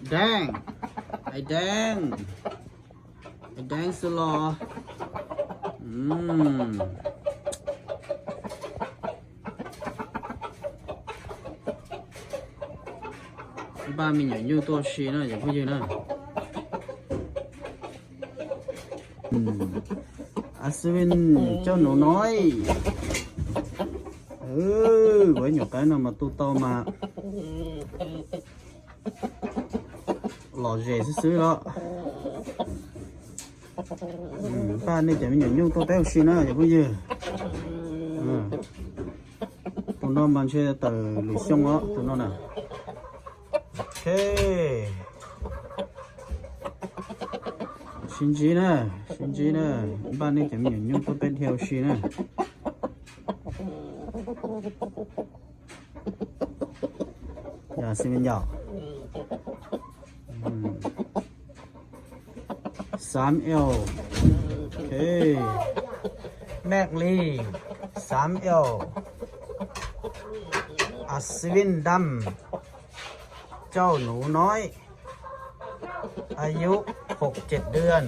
ແດງ ໄອ້ແດງ ໄອ້ແດງສຸດຫຼໍ່ ອືມ ບ້ານມີຫຍັງຢູ່ຕົວຊີເນາະ ຢ່າເພິ່ງຢືນເນາະ ອືມ ອາສະວິນ ເຈົ້າໜູນ້ອຍ ເອີ ໄວ້ຫຍັງໄກນຳມາຕູ້ເຕົ້າມາ ຫຼໍ່ເຈຊື່ໆເນາະ ອືມ ປ້ານີ້ຈະມີຫຍັງຫຍຸ້ງໂຕແປ້ວຊີນະ ຢ່າເພິ່ງຢືນ ເອີ ໂຕນ້ອງມັນເຊເຕີ ຫຼື ຊຽງເນາະ ໂຕນ້ອງນະ ໂອເຄ ຊິນຈີນະ ຊິນຈີນະ ບ້ານນີ້ຈະມີຫຍັງຫຍຸ້ງໂຕແປ້ວທີເອັລຊີນະ. ຢາຊິເປັນຢາ ອືມ ສາມແອວ ໂອເຄ ແມັກລີ ສາມແອວ ອັດສະວິນດຳ ເຈົ້າໜູນ້ອຍ ອາຍຸຫົກເຈັດເດືອນ.